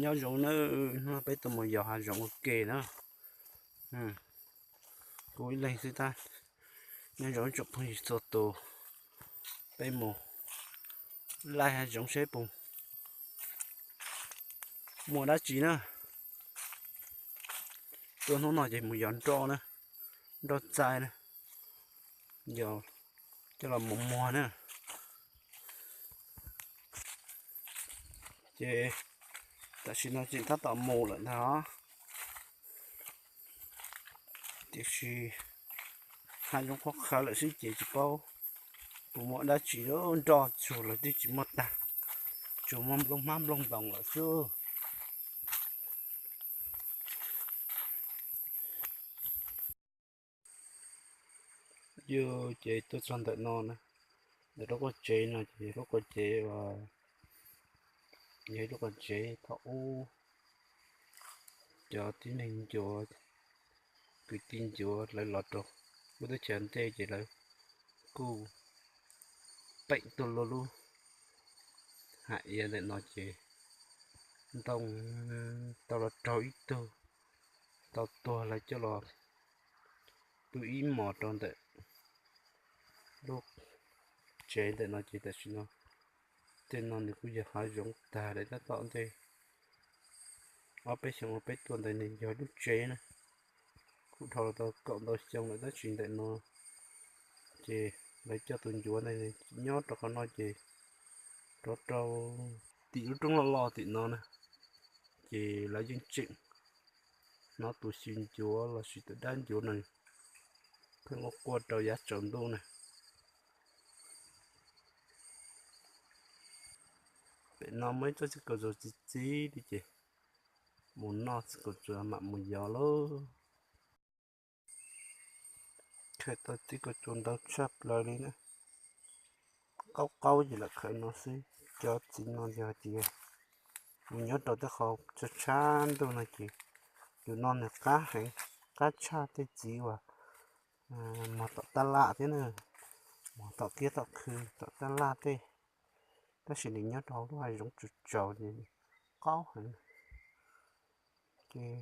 Nyob zoo nawb, hnub no peb tuaj mus yos hav zoov ua ke na. Kuv ib leeg xwb tab. Nyob zoo tsoom phooj ywg txhua tus, peb mus laij hav zoov seb puas muaj dab tsi na. Tuaj hnub no ces mus yos nroj na, nroj txaij na, yos coj los mus muag na. Ces tam sim no tseem tab tom mus lawm ntag, tiam sis hav zoov qhuav qhawv lawm xwb ces tsis paub puas muaj dab tsi, nroj tsuag los twb tsis muaj tag, tsuas muaj nplooj hmab nplooj ntoos lawm xwb. Yus ces tuaj txog ntawm no na, ntawm lub qub tsev no ces yog lub qub tsev uas, yog ib lub qub tsev thaum ub cov tib neeg ncuav, kwv tij ncuav lawv los rau lub teb chaws ntej ces lawv kuj peem tuaj lub lub hais iav ntawm no ces ntoo tau los raug ib tug tau tuag, lawv coj los tu ib mos rau ntawm lub tsev ntawm no ces tam sim no tej no nws kuj yog hav zoov tag lawm, tab tom ntej ob peb xyoos uas peb tuaj ntawd nws yog lub tsev na, kuj dhau los tau kaum ntau xyoo lawm tab sis ntawm no ces lawv coj tus ncuav ntawd nyob rau qhov no ces rov rau tim lub roob loj loj tim no na, ces lawv yeej tseem hnov tus xyw ncuav los sis tus dab ncuav no pheej quaj quaj rau yav tsaus ntuj na. Pem no muaj ib tsob txiv kaus txuas txi txiv li ces mus noj txiv kaus txuas mam mus yos lauj. Khaws tau txiv kaus txuas ntau tshaj plaws li na, qaub qaub ces lam khaws no xwb. Cov txiv no yog tias mus nyob rau tej qhov tshab tshab ntuj no ces yus noj nws qab heev, qab tshaj tej txiv uas mog tom tab laj thiab na, mog tom kiab tom khw tom tab laj tej, tab sis nws nyob rau hauv lub hav zoov tsaus tsaus ces qaub heev. Ces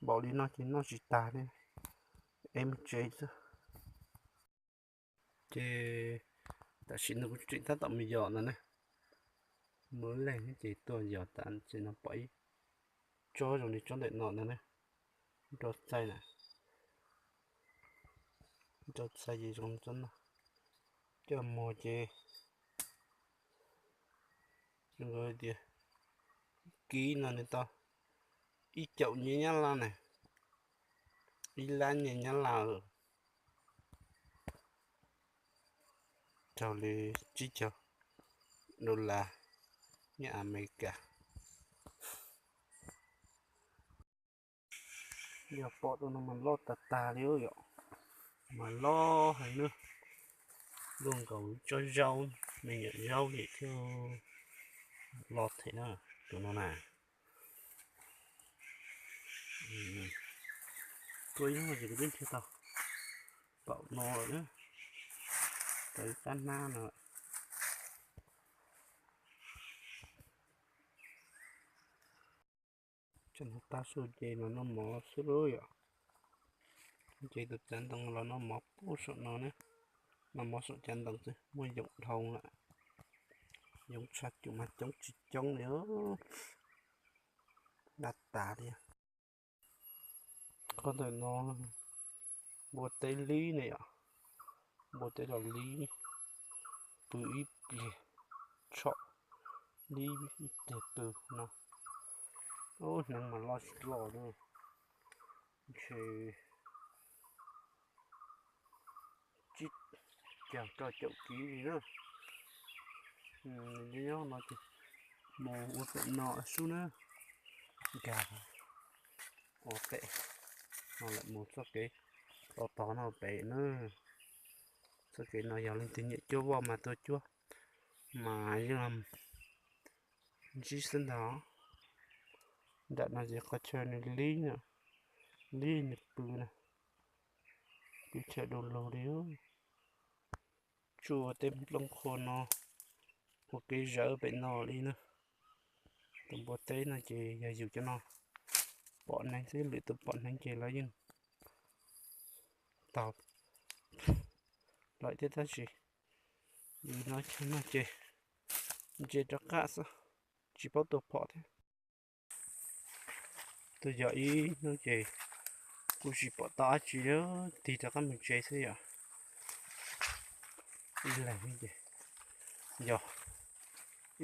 npaum li no ces noj tsis tag li, es mus tsev xwb. Ces tam sim no kuv tseem tab tom mus yos no na, mus leej ces tuaj yos tas ces no pom ib tsob zoo li tsob ntawm no no na, nroj txaij na, nroj txaij ces zoo tsob no, coj mus ces zoo tias kib no nws tau ib caum nyiaj Nyab Laj na, ib lab nyiaj Nyab Laj, raug li tsib caug dollar nyob Amelikas. Yog pom rau no mas loj tag tag li yom, mas loj heev na, luaj nkaus tsob zaub, me nyuam zaub yim thiab, loj thiab na, tus no na. Tuaj ib hnub ces kuv twb nrhiav tau npaum no lawm na, tau ib rab hnab no. Tsam no tag su ces los noj mov xwb lauj yom. Ces tus tsav ntoo los noj mov pub saum no na, noj mov saum tsav ntoo xwb, muaj yoov dhau lawm. Yoov tshaj cum mas coob tsis coob li, daj tas li. Qhov ntawm no npua teb lib ne yom, npua teb los lib, pw ib pliag tshom, lib ib pliag pw no. Ub, hneev mas loj tsis loj na, ntshe tsib caug rau caum kiv li na. Nyob no ces mus ua pem no sub na, nkag ua pem no lawm mus txoj kev tod tod no pem na. Txoj kev no yog leej twg nyiam cuab voj mas tuaj cuab, mas yeej ntsib xwb ntag. Nram no ces qhov chaw nws lib na, lib nws pw na, pw chaw du lug li. Tsuas ua tej nplooj qhuav no ua kev zawv pem no li na. Tus npua teb no ces yog yus cov no pom hneev xwb, lwm tus pom hneev ces lawv yeej taug lawm thiab, tab sis yus no chaw no ces ntse rov qab xwb, tsis paub tua phom thiab. Tuaj yos ib hnub ces kuj tsis pom tau dab tsi, tig rov qab mus tsev xwb yom. Ib leeg ces yog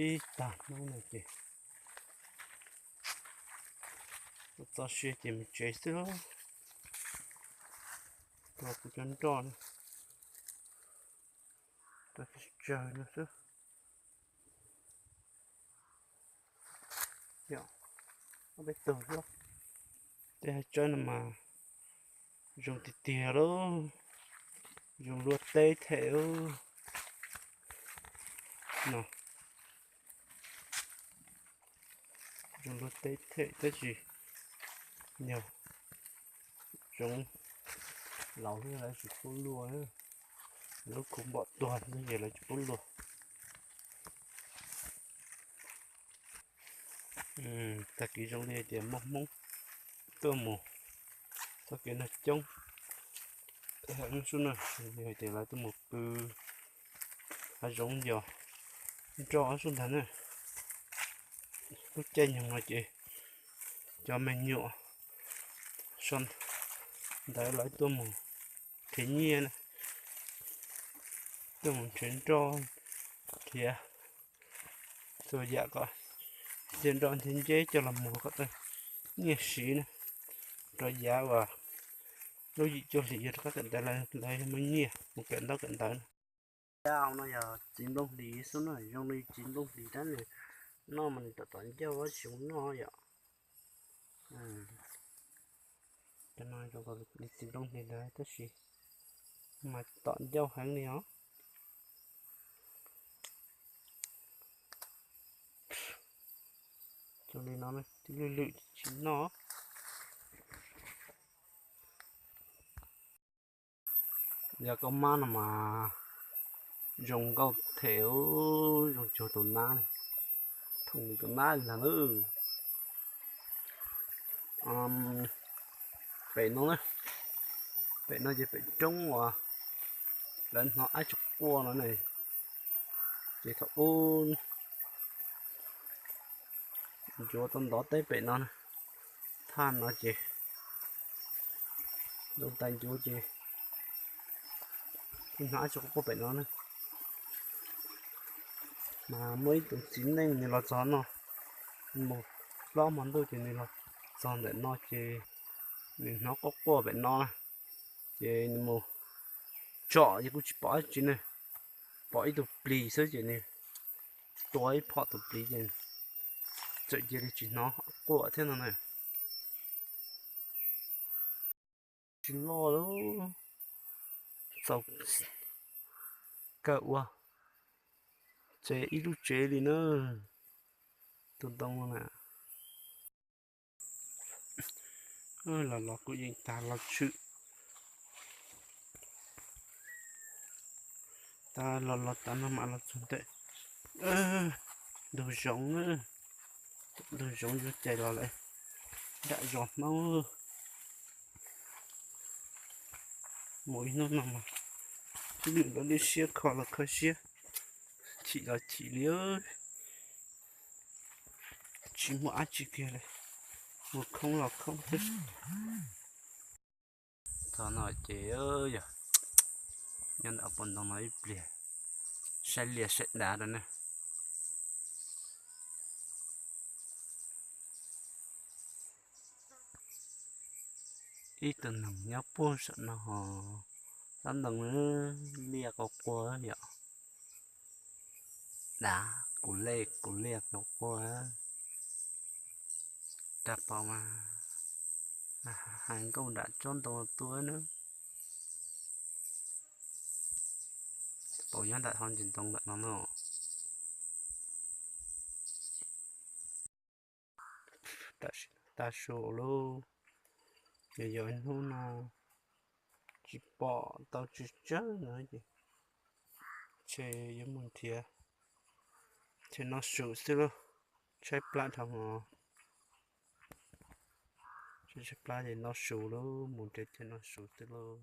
ib tag hnub no ces txo siab ces mus tsev xwb. Tua kuv cov nroj na, tua tsawg no xwb. Ob peb tug, tej hav tsawb no mas zoo tiag tiag lauj, zoo luaj teb them no, zoo luaj teb them tab sis yog zoov laus thiab lawv tsis pub luaj, lub khub npom tuag ntag ces lawv tsis pub luaj. Tag kis zoo li hais tias muaj Hmoob tuaj mus txoj kev no coob, zoo li hais tias lawv tuaj mus pw hav zoov yos nroj sub ntag na. Lub caij nyoog no ces cov me nyuam sawv ntawd lawv tuaj mus nrhiav nyiaj na, tuaj mus nrhiav nroj, nrhiav txhua yam kom nrhiav nroj nrhiav nceb coj los muag kom tau nyiaj siv na, rau yav uas lub yim cuaj hlis yuav rov qab kawm ntawv lawv muaj nyiaj mus kawm ntaub kawm ntawv na. Dab no yog txiv nplooj hlis xwb na, zoo li txiv nplooj hlis dab nws noj mas nws tom tom ncauj tab sis zoo noj yom. Cov no zoo li txiv nplooj hlis ntawd tab sis mas tom ncauj heev li os. Zoo li no tib lwj lwm tsis noj. Yog koj mab no mas zoo nkauj them, zoo cuag tus nab, thooj li tus nab li ntag na. Pem no, pem no ces pem roob uas lawv hnov ab tsi quaj no ne, ces thaum ub ncuav tau ntov teb pem no, thaj no ces ntoo tais ncuav ces hnov ab tsi quaj quaj pem no na. Mas muaj ib tug txiv neej nws los txog no, mus plaub hmo ntuj ces nws los txog ntawm no ces nws hnov quaj quaj pem no na, ces nws mus tsom ces kuj tsis pom dab tsi ne, pom ib tug plis xwb ces nws tua ib phom tus plis ces txawm cia li tsis hnov quaj thiab no na. Tsis loj lawm, txaus kawm ua tsev ib lub tsev li na, tus ntoo na. Los los kuj yeej tag los tshwm, tag los los tas no mam los txog ntawm ntug zoov, ntug zoov yuav cais los lawm nram zos Hmoob. Mus ib hnub no mas lwj lawv lub siab kho los kho siab, chim los chim li, tsis muaj dab tsi kiag li, mus khoob los khoob xwb. Txog no ces yog nyob ntawm pem ntoo no ib pliag, saib liaj saib dav rau ne. Ib tug neeg nyob puag saum no ho, tab ntoo liaj quaj quaj yom. Dav kuv lej kuv liaj quaj quaj, rau pom mas hais nkauj nram tsob ntoo tuaj na. Pom nyob nram hauv ntsis ntoo ntawm no no. Tam sim no tag su lauj, yog yog hnub no tsis pom tau tsis tsawg no ces ntshe yuav mus nrhiav, ntshe noj su xwb lauj. Tshaib plab dhau hov. Tshaib plab ces noj su lauj, mus nrhiav chaw noj su xwb lauj.